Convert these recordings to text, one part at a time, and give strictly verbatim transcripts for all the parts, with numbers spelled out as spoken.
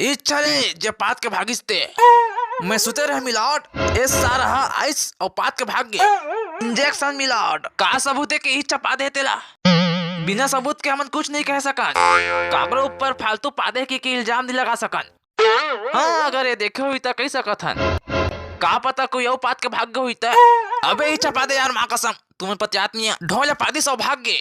इच्छा ले जे पाद के भागिस ते। मैं सुते रहे मिलावट, ए सारा हा आइस अउ पाद के भाग गे। इंजेक्शन मिलावट, का सबूत हे के इच्छा पादे हे तेला? बिना सबूत के हमन कुछ नहीं कह सकन। काकरो ऊपर फालतू पादे के, के इल्जाम नहीं लगा सकन। हाँ, अगर ये देखे हुई त कह सकत हन। का पता कोई अउ पाद के भाग गे हुई त। अबे इच्छा पादे यार, माँ कसम, तुमन पतियात नहीं है। ढोल पादी सौ भाग गे।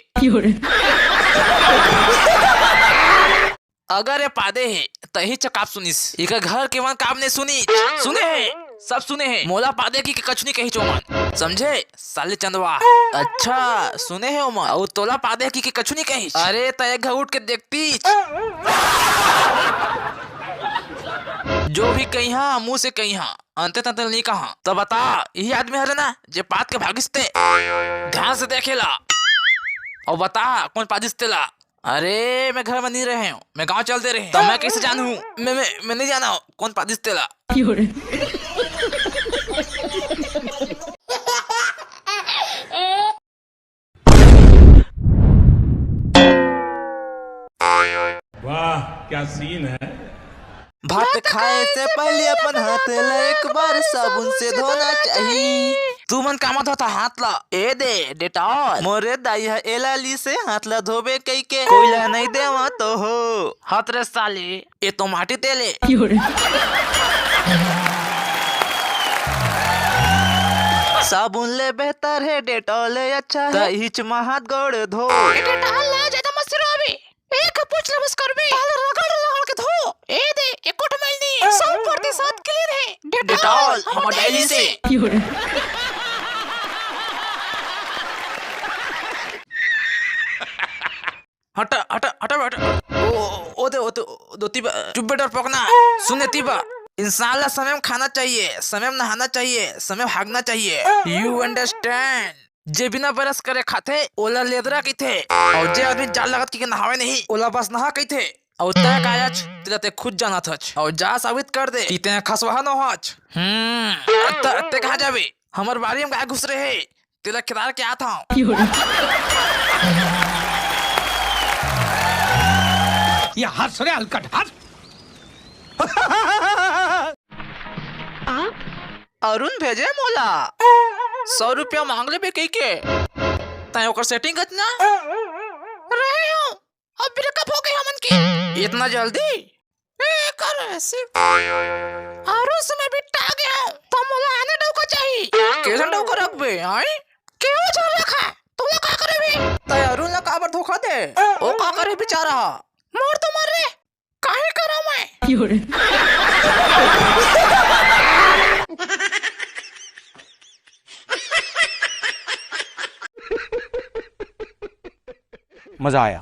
अगर ये पादे हे, त ही चकाप सुनिस। इकर घर के मन काम ने सुनी। सुने हे, सब सुने हे। मोला पादे की के कछु नहीं कही चोमन। समझे? साले चंदवा। अच्छा, सुने हे ओमन। अउ तोला पादे की के कछु नहीं कही। अरे, त एक घर उठ के देखती। जो भी कही हाँ, मुंह से कही हाँ। अंते तंते नहीं कहा। त बता, यही आदमी हरे ना, जे पाद के भागिस ते। ध्यान से देखेला। अउ बता, कौन पादिस तेला? अरे, मैं घर में नहीं रहे हूँ, मैं गांव चलते रहे। तो मैं कैसे जानू? मैं, मैं, मैं नहीं जाना हूँ, कौन पादिस तेला। वाह, क्या सीन है। भात खाए से पहले अपन हाथ ला एक बार साबुन से धोना चाहिए। तुमन कामा धोथा हाथ ला? ए दे, डेटॉल। मोरे दाई ह एला ली से हाथ ला धोबे कई के। कोई ला नहीं देवा तो हो। हाथ रे साले, ए तो माटी तेले। साबुन ले बेहतर हे, डेटॉल ले अच्छा हे। त इच मा हाथ गोड़ धो। ए डेटॉल ला ज्यादा मत सिरो अभी। एक पूछ ले बस करबे। पहले रगड़ रगड़ के धो। ए दे, एको ठो मैल नहीं। सौ प्रतिशत क्लीन हे। डेटॉल, डेटॉल, हमर हमर डायरी डायरी से। से। हटा, हटा, हटा, हटा। ओ, ओ दे, ओ दे, ओ दे, तीबा, चुप बेटा, पकना। सुने तीबा, इंसान ला समय में खाना चाहिए, समय में नहाना चाहिए, समय में हागना चाहिए। You understand? जे बिना brush करे खाथे, ओला लेदरा कहिथे। अउ जे आदमी जाड़ लगत के नहावे नहीं, ओला बस नहा कहिथे। अउ तैं कायच, तेला ते खुद जानत हच। अउ जा साबित कर दे कि तैं खसवाहा नोहच। हम्म, त-, ते कहाँ जाबे? हमर बारी में गाय घुस रहे, तेला खेदार के आत हंव। ये हंस रे हलकट, हंस। अरुण भेजे मोला सौ रुपया मांग लेबे कहिके। तैं ओकर setting करत ना रहे हो, अब breakup हो गई हमन के। इतना जल्दी? ए, कर ऐसे। अरुण से मैं बिट्टा गया हूँ, तो मोला आने डौका चाहिए। कैसन डौका रखबे, आई? केहू झन रखा, तोला का करे भी? तैं अरुण ला काबर धोखा दे? ओ का करे बेचारा? मोर तो मर रे, काहे करा मैं? मजा आया।